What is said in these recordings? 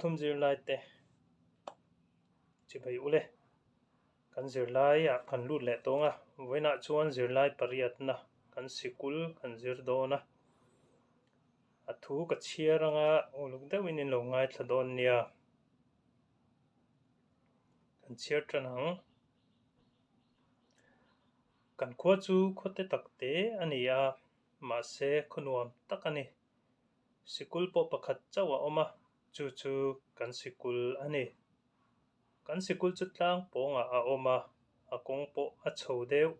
Pawl thum zirlai te chibai ule kan zirlai ah kan lut leh tawng a vawiinah chuan zirlai pariatna kan sikul kan zir dawn a a thu ka chhiar anga uluk deuhin in lo ngaithla dawn nia kan chhiar tan ang. Kan khua chu khawte tak te a ni a mahse khaw nuam tak a ni. Sikul pawh pakhat chauh a awm a, chu chu kan sikul a ni. Kan sikul chu tlang pawngah a awm a, a kawng pawh a chho deuh.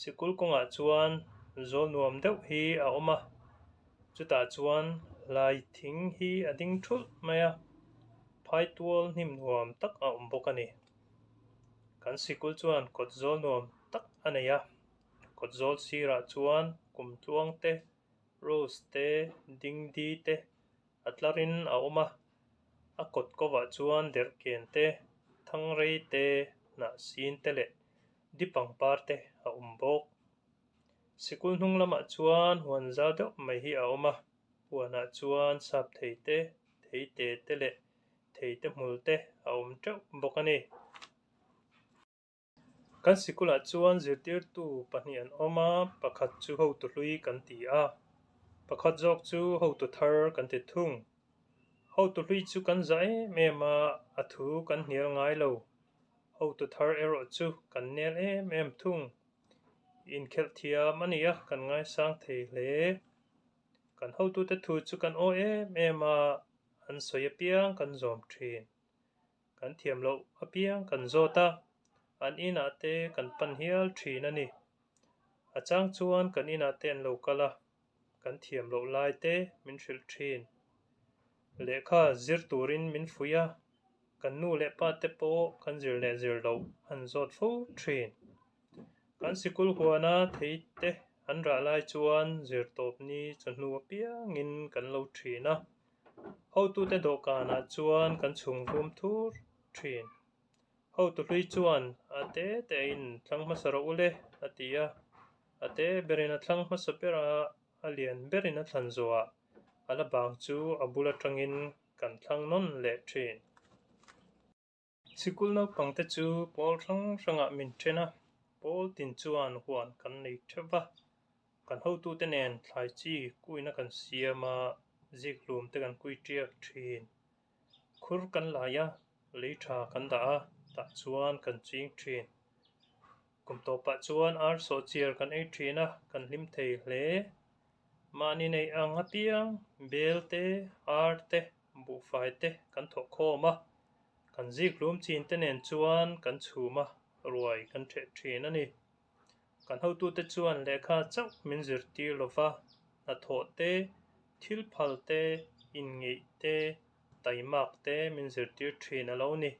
Sikul kawngah chuan zawl nuam deuh hi a awm a, chutah chuan hlai thing hi a ding thulh mai a, phaitual hnim nuam tak a awm bawk a ni. Kan sikul chuan kawt zawl nuam tak a nei a, kawt zawl sirah chuan kumtluang te Rose te, Dingdi te a tlarin a awm a, a kawt kovah chuan derhken te, thangrei te, hnahsin te leh di pangpar te a awm bawk. Sikul hnung lamah chuan huan zau deuh mai hi a awm a, huanah chuan sap thei te, theite te leh theite hmul te a awm teuh bawk a ni. Kan sikulah chuan zirtirtu pahnih an awm a, pakhat chu hotu hlui kan ti a, pakhat zawk chu hotu thar kan ti thung. Hotu hlui chu kan zah em em a, a thu kan hnial ngai lo. Hotu thar erawh chu kan nel em em thung. Inkhelh thiam a ni a, kan ngaisang thei hle. Kan hotute thu chu kan aw em em a, an sawi apiang kan zawm thin. Kan thiam loh apiang kan zawt a, an inah te kan pan hial thin a ni. A chang chuan kan inah te an lo kal a, kan thiam loh lai te min hrilh thin. Lehkha zir turin min fuih a, kan nu leh pa te pawh kan zir leh zir loh an zawt fo thin. Kan sikul huana thei te an rah lai chuan zir tawp ni chawhnu apiangin kan lo thin a. Hotute dawhkanah chuan kan chhung vum thur thin. Hotu hlui chuan a te te in thlang hmasa rawh ule a ti a, a te berin a thlang hmasa ber a, a lian berin a thlan zawhah a la bang chu a bul atangin kan thlang nawn leh thin. Sikul naupangte chu pawl hrang hrangah min then a, pawl tin chuan huan kan nei theuh va. Kan hotute nen thlai chi kuina kan siam a, zikhlum te kan kui tiak thin. Khur kan lai a, lei tha kan dah a, tah chuan kan ching thin. Kum tawpah chuan ar sawhchiar kan ei thin a, kan hlim thei hle. Mahni neih ang apiang bel te, ar te, buhfai te kan thawh khawm a, Kan zikhlum chin te nen chuan kan chhum a, ruai kan ṭheh ṭhin a ni. Kan hotute chuan lehkha chauh min zirtir lo va, hnathawh te, thil phal te, inngeih te, taimak te min zirtir ṭhin a lo ni.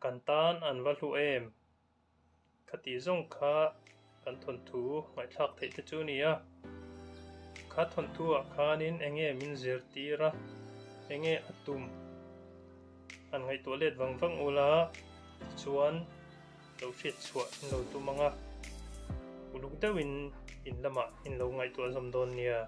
Kan tan an va hlu em? Khati zawng kha kan thawnthu ngaihthlak theih te chu a ni a, kha thawnthu ah khanin eng nge min zirtir a, eng nge a tum han ngaihtuah let vang vang ula tichuan lo hriat chhuah in lo tum ang a, uluk deuhin in lamah in lo ngaihtuah zawm dawn nia.